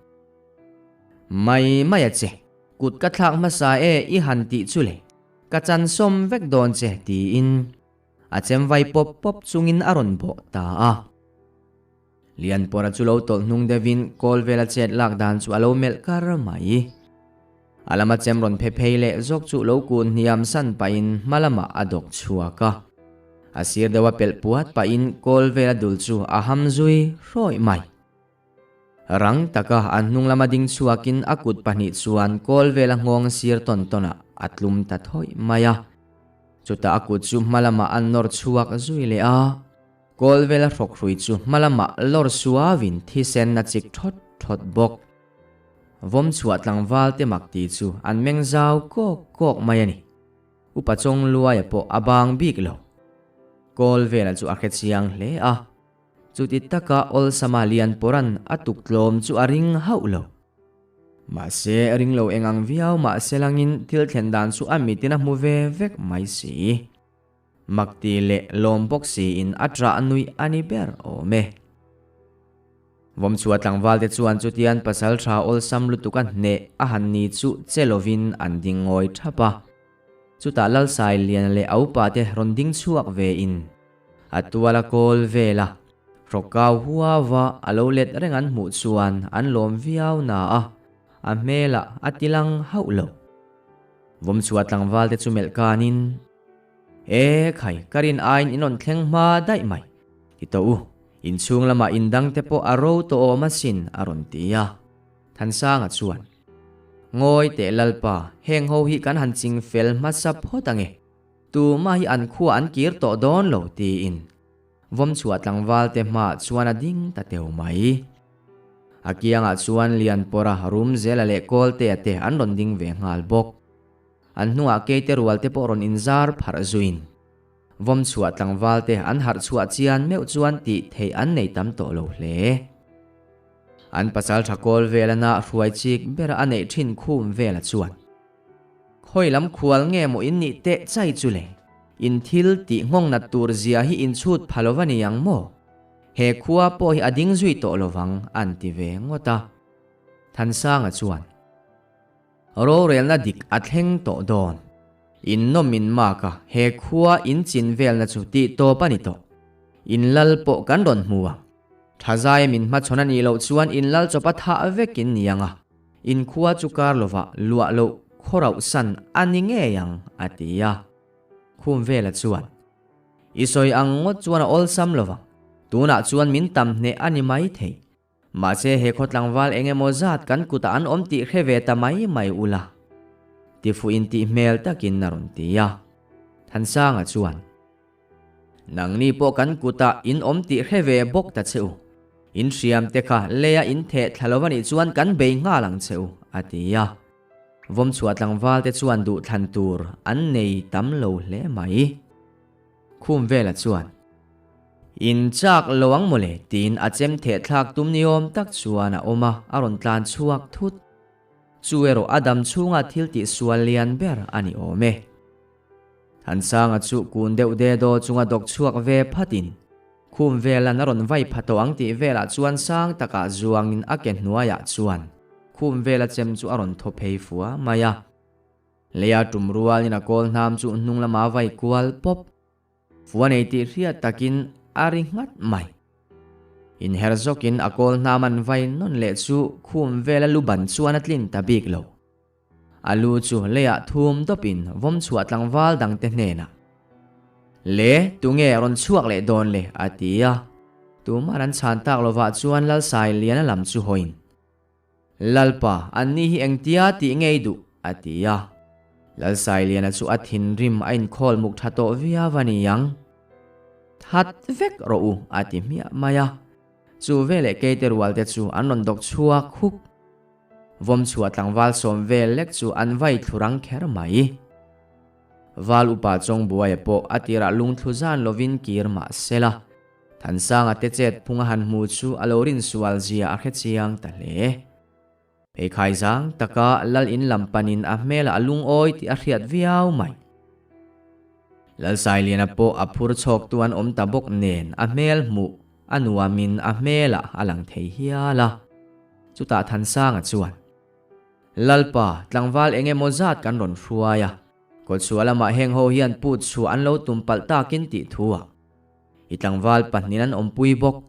Mai mai a che, kut ka thlak hmasa e i han tih chu le, ka chan sawm vek dawn che tiin a chem vai pawp pawp chungin a rawn bawh ta a. Lianpawra chu lo tawlh hnung deuhin kawl vela chet lak dan chu a lo melh kar mai. A lama chem rawn phe phei leh zawk chu lo kun hniam san pahin hma lamah a dawk chhuak a. A sir deuha pelh puat pahin kawl vela dul chu a ham zui hrawih mai. Rang taka an hnung lama ding chhuakin a kut pahnih chuan kawl vela nghawng sir tawn tawnah a tlum ta thawih mai a. Chutah a kut chu hma lamah a nawr chhuak zui leh a. Kawl vela hrawkhrui chu hma lamah lawr suauin thisen a chik thawt thawt bawk. Vawm chhuah tlangval te mak ti chu an meng zau kawk kawk mai a ni. Upa Chawng Luaia pawh a bang bik lo. Kawl vela chu a hre chiang hle a. Chuti taka awlsama Lianpawra'n a tuk tlawm chu a ring hauh lo. Mahse, ring lo eng ang viau mahse langin thil thlen dan chu a mitin a hmu ve vek mai si. Makti leh lawm bawk siin a ṭah nuih a ni ber awm e. Vawmchhuah tlangvalte chuan chutian pasalṭha awlsam lutuk a hneh a han ni chu che lovin an ding ngawi ṭhap a. Chutah Lalsailiana leh a upate rawn ding chhuak vein a tuala kawl vela hrawkkau huava a lo let reng an hmuh chuan an lawm viau na a, a hmelah a tilang hauh lo. Vawmchhuah tlangvalte chu melh kanin. E khai, ka rin aiin in rawn thleng hma daih mai. Ti tawh u, inchhung lamah indang te pawh a ro tawh awm asin a rawn ti a. Thansanga chuan, Ngawi teh Lalpa, heng ho hi kan han ching fel hmasa phawt ange. Tumah hi an khua an kir tawh dawn lo tiin Vawmchhuah tlangval te hmaah chuan a ding ta teu mai. A kiangah chuan Lianpawra, Rumzela leh Kawltea te an rawn ding ve nghal bawk. An hnungah keite rual te pawh rawn inzar pharh zuin. Vawm chhuah tlangval te an harh chhuah chian meuh chuan tih theih an nei tam tawh lo hle. An pasal tha kawl vel ana hruai chik bera a neih thin khum vela chuan. Khawi lam khual nge maw in nih teh chai chu le? In thil tih nghawng nat tur zia hi in chhut pha lo va ni ang maw? He khua pawh hi a ding zui tawh lo vang an ti ve ngawt a. Thansanga chuan. Rorelna dik a thleng tawh dawn. In nawm in mak a, he khua in chin velna chu tih tawp a ni tawh. In lal pawh kan rawn hmu ang. Tha zai min hmachhawn a nih loh chuan in lal chawp a thah vek in ni ang a, in khua chu kar lovah luah loh khawrauh san a ni ngei ang, a ti a. Khum vela chuan, I sawi ang ngawt chuan a awlsam lovang. Tunah chuan min tam hneh a ni maithei. Mahse he khaw tlangval eng emaw zat kan kutah an awm tih hre ve ta mai mai ula. Tifuh in tih hmel takin a rawn ti a. Thansanga chuan, Nangni pawh kan kutah in awm tih hre ve bawk ta che u. In hriam te kha leia in theh thla lo anih chuan kan bei nghal ang che u, a ti a. Vawmchhuah tlangval te chuan duhthlan tur an nei tam lo hle mai. Khum vela chuan, In chak lo ang mawle, tiin a chem theh thlak tum ni awm tak chuan a awm a, a rawn tlan chhuak thut. Chu erawh a dam chhunga thil tih sual lian ber a ni awm e. Thansanga chu kun deuh de daw chunga dawk chhuak ve phatin, Khum velan a rawn vai pha tawh ang tih velah chuan sang takah zuangin a ke hnuaiah chuan khum vela chem chu a rawn thaw phei fua mai a. Leia tum rualin a kawl hnam chu hnung lama vai kual pawp. Fua nei tih hriat takin a ri nghat mai. Inher zawkin a kawl hnam an vai nawn leh chu khum vela lu ban chuan a tlin ta bik lo. A lu chu leiah thum dawpin vawm chhuah tlangval dangte hnenah, Le, tunge rawn chhuak leh dawn le? a ti a. Tuman an chhan tak lovah chuan Lalsailiana lam chu hawiin. Lalpa, anni hi engtia tih ngei duh? a ti a. Lalsailiana chu a thinrim a inkhawl muk tha tawh viau a ni ang. That vek rawh u, a ti hmiah mai a. Chu veleh keite rualte chu an rawn dawk chhuak huk. Vawm chhuah tlangval sawm vel lek chu an vai thlu rang kher mai. Val upa Chawngbuaia pawh a tirah lungthlu zan lovin kir mah se la. Thansanga te chet phung a han hmu chu a lo rin sual zia a hre chiang ta hle. Pheikhai zang taka lal in lam panin a hmelah a lungawi tih a hriat viau mai. Lalsailiana pawh a phur chhawk tu an awm ta bawk nen a hmel hmuh a nuamin a hmelah a lang thei hial a. Chutah Thansanga chuan, Lalpa, tlangval eng emaw zat kan rawn hruai a, kawtchhuah lamah heng ho hian put chhuah an lo tum palh takin tih thu ah i tlangval pahnihin an awmpui bawk.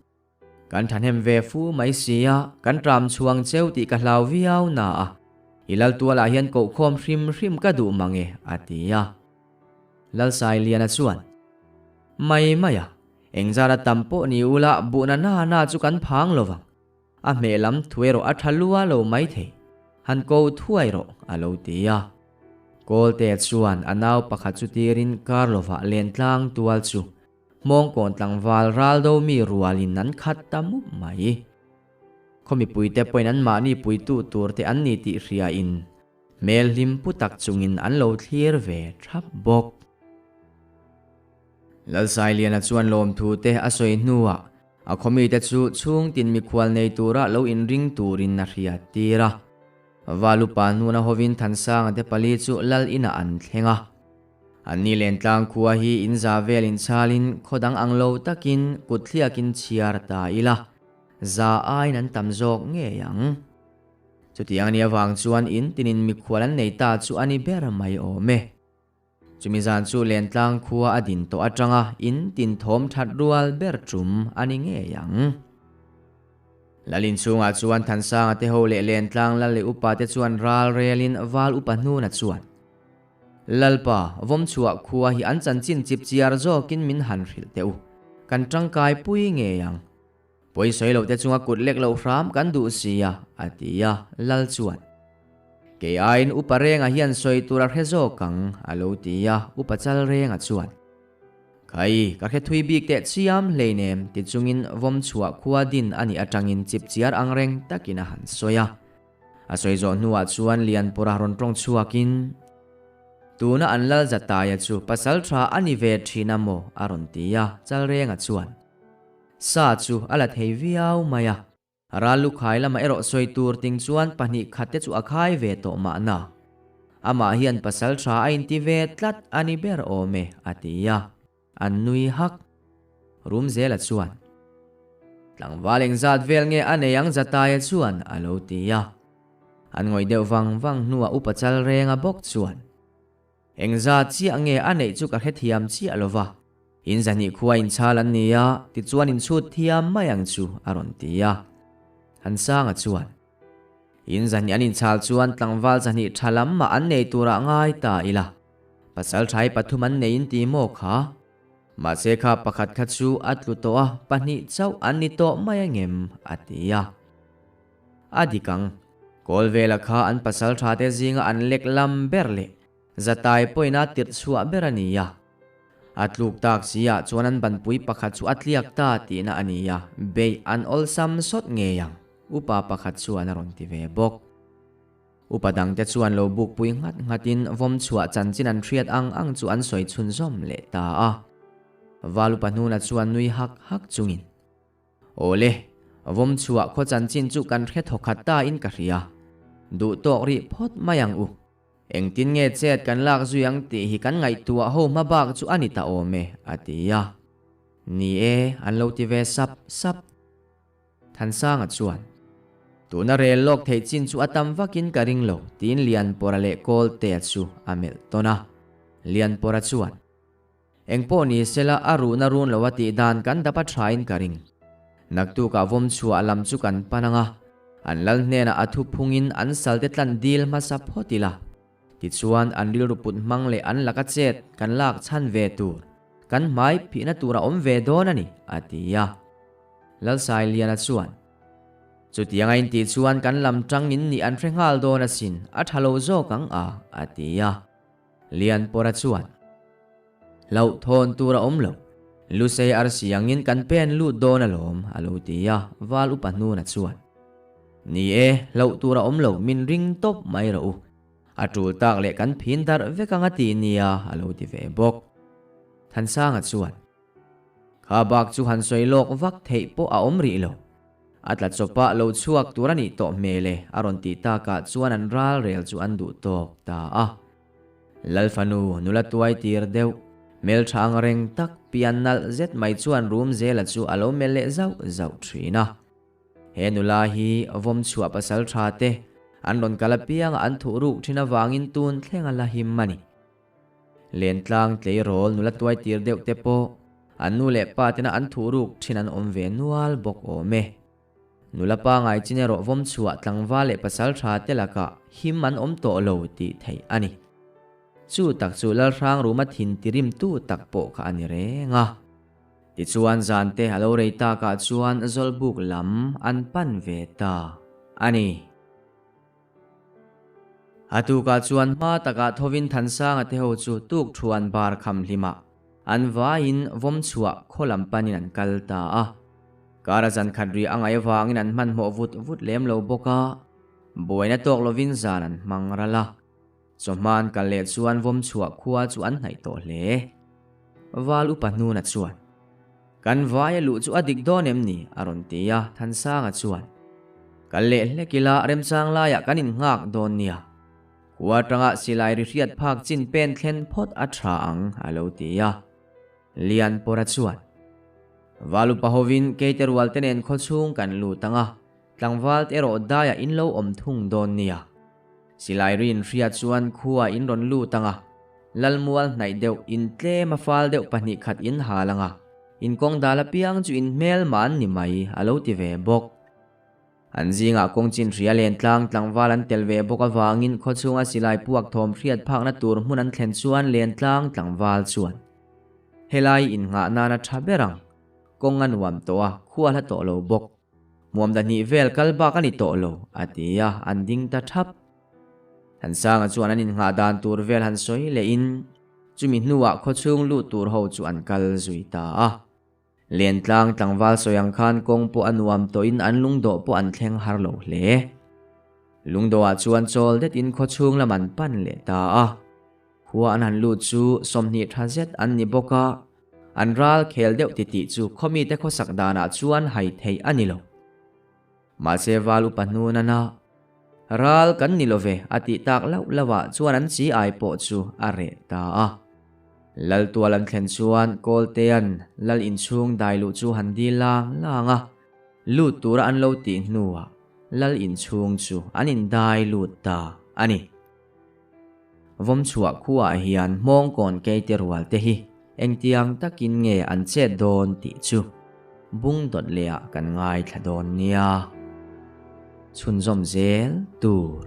Kan thahnem ve fu mai si a, kan tram chhuang cheu tih ka hlau viau na a, i Laltualah hian kohkhawm hrim hrim ka duh mang e, a ti a. Lalsailiana chuan, Mai mai a, engzara tam pawh ni ula buhna na na chu kan phang lo vang. A hmeh lam thu erawh a tha lua lo mai thei, han ko thuai rawh, a lo ti a. Kawlte chuan a nau pakhat chu tirin kar lovah len tlang tual chu Hmawngkawn tlangval ral do mi rualin an khat ta mup mai. Khaw mipuite pawhin an mahni puitu tur te an ni tih hriain hmel hlim pu tak chungin an lo thlir ve thap bawk. Lalsailiana chuan lawmthu te a sawi hnuah a khaw mite chu chhungtin mikhual nei tura lo inring turin a hriat tir a. Valupa hnuna hovin Thansanga te pali chu lal inah an thleng a. An ni Lentlang khua hi in za vel inchalin khaw dang ang lo takin kut thliakin chhiar ta ila, za aiin an tam zawk ngei ang. Chutiang a nih avang chuan in tinin mikhual an nei ta chu a ni ber mai awm e. Chumi zan chu Lentlang khua a din tawh atanga in tin thawm that rual ber tum a ni ngei ang. Lalin chhungah chuan Thansanga te ho leh Lentlang lal leh upa te chuan ral relin val upa hnuna chuan, Lalpa, vawmchhuah khua hi an chanchin chip chiar zawkin min han hrilh teh u. Kan tangkai pui ngei ang. Pawi sawi loh te chunga kut lek loh hram kan duh si a, a ti a, Lal chuan. Kei aiin Upa Renga hian sawi tur a hre zawk ang, a lo ti a, Upa Chal Renga chuan. Khai, ka hre thui bik teh chiam hleinem ti chungin vawmchhuah khua din a nih atangin chip chiar ang reng takin a han sawi a. A sawi zawh hnuah chuan Lianpura rawn tawng chhuakin, Tuna an lal Zataia chu pasal tha a ni ve thin a maw? a rawn ti a, Chalrenga chuan, Sa chu a la thei viau mai a, ral lukhai lamah erawh sawi tur ting chuan pahnih khat te chu a khai ve tawh mahna. Amah hian pasal tha a inti ve tlat a ni ber awm e, a ti a. An nui hak. Rumzela chuan, Tlangval engzat vel nge a nei ang Zataia chuan a lo ti a. An ngawih deuh vang vang hnuah Upa Chalrenga bawk chuan, Engzat chiah nge a neih chu ka hrethiam chiah lo va, in zahnih khua inchhal an ni a, tichuan inchhut thiam mai ang chu a rawn ti a. Hansanga chuan, In zahnih an inchhal chuan tlangval zahnih tha lam mah an nei turah ngai ta ila. Pasal thai pathum an nei in ti maw kha? Mahse kha pakhat kha chu a tlu tawh a, pahnih chauh an ni tawh mai angem? a ti a. A dik ang. Kawl vela kha an pasal tha te zinga an lek lam ber leh zatai pawhin a tirh chhuah ber a ni a. A tluk tak si ah chuan an banpui pakhat chu a tliak ta tihna a ni a, beih an awlsam sawt ngei ang, upa pakhat chuan a rawn ti ve bawk. Upa dangte chuan lo bukpui nghat nghatin vawm chhuah chanchin an hriat ang ang chu an sawi chhunzawm leh ta a. Val upa hnuna chuan nui hak hak chungin, Awle, vawm chhuah khaw chanchin chu kan hre thawkhat ta in ka hria. Duh tawk rih phawt mai ang u. Engtin nge chet kan lak zui ang tih hi kan ngaihtuah ho hma bak chu a ni ta awm e, a ti a. Ni e, an lo ti ve sap sap. Thansanga chuan, Tuna rel lawk theih chin chu a tam vakin ka ring lo, tiin Lianpawra leh Kawltea chu a melh tawn a. Lianpawra chuan, Engpawh ni sela a ruhna run lo a tih dan kan dap a thain ka ring. Naktukah vawm chhuah lam chu kan pan ang a, an lal hnenah a thu phungin an salte tlan dil hmasa phawt ila. Tichuan an rilru put hmang leh an laka chet kan lak chhan ve tur, kan hmai phihna tur a awm ve dawn a ni, a ti a. Lalsailiana chuan, Chutiang a intih chuan kan lam tang in nih an hre nghal dawn asin, a tha lo zawk ang a, a ti a. Lianpawra chuan, Hlauhthawn tur a awm lo, Lusei arsi angin kan pen lut dawn alawm, a lo ti a, Val upa hnuna chuan, Ni e, hlauh tur a awm lo, min ring tawp mai rawh u. A tul tak leh kan phin darh vek ang a ti nia, a lo ti ve bawk. Thansanga chuan. Kha bak chu han sawi lawk vak theih pawh a awm rih lo. A tla chawpa lo chhuak tur a nih tawh hmel e, a rawn tih takah chuan an ral rel chu an duh tawk ta a. Lal fanu nula tuai tir deuh, hmeltha ang reng tak pian nalh zet mai chuan rum zela chu a lo melh leh zauh zauh thin a. He nula hi vawm chhuah pasal tha te an rawn kal apianga an thuh ruk thin avangin tun thleng a la him a ni. Lentlang tleirawl nula tuai tir deuh te pawh an nu leh pa tena an thuh ruk thin an awm ve nual bawk awm e. Nula pangai chin erawh vawm chhuah tlangval leh pasal tha te lakah him an awm tawh lo tih theih a ni. Chu tak chu Lalhrangruma thin tirimtu tak pawh kha a ni reng a. Tichuan zante a lo rei takah chuan Zawlbuk lam an pan ve ta a ni. A tukah chuan hma takah thovin Thansanga te ho chu tuk thuan bar kham hlimah an vaiin vawm chhuah khaw lam panin an kal ta a. Kara zan khat rih a ngaih avangin an hmanhmawh vut vut lem lo bawk a, buaina tawk lovin zan an hmang ral a. Chawhma an kal leh chuan vawm chhuah khua chu an hnaih tawh hle. Val upa hnuna chuan, Kan vai a luh chu a dik dawn em ni? a rawn ti a, Thansanga chuan, Kal leh hlek ila remchang laiah kan innghak dawn nia. Khua atanga silai ri hriat phak chin pen thlen phawt a tha ang, a lo ti a. Lianpawra chuan, Val upa hovin keite rual te nen khawchhung kan lut ang a, tlangval te erawh daiah in lo awm thung dawn nia. Silai rin hria chuan khua in rawn lut ang a, Lalmual hnaih deuh in tlem a fal deuh pahnih khat in hal ang a, in kawng dal apiang chu in hmel mah an ni mai, a lo ti ve bawk. An zingah kawng chin hria len tlang tlangval an tel ve bawk avangin khawchhunga silai puak thawm hriat phakna tur hmun an thlen chuan len tlang tlangval chuan helai innghah nana tha ber ang, kawng a nuam tawh a, khua hla tawh lo bawk. Hmuam dahnih vel kal bak a ni tawh lo, a ti a, an ding ta thap. Thansanga chuan an innghah dan tur vel han sawi lehin chumi hnuah khawchhung lut tur ho chu an kal zui ta a. Lentlang tlangval sawi ang khan kawng pawh a nuam tawhin an lungdawh pawh an thleng har lo hle. Lungdawhah chuan chawl detin khawchhung lam an pan leh ta a. Khua an han lut chu 20 tha zet an ni bawk a, an ral khel deuh titih chu khawmite khawsak danah chuan hai theih a ni lo. Mahse val upa hnunana ral kan ni lo ve a tih tak lauh lauhah chuan an chi ai pawh chu a reh ta a. Lal tual an thlen chuan Kawltean lal inchhung dai luh chu han dil lang lang a, lut tura an lo tih hnuah lal inchhung chu an indai lut ta a ni. Vawmchhuah khuaah hian hmawngkawn keite rual te hi engtiang takin nge an chet dawn tih chu bung dawt lehah kan ngaithla dawn nia. Chhunzawm zel tur.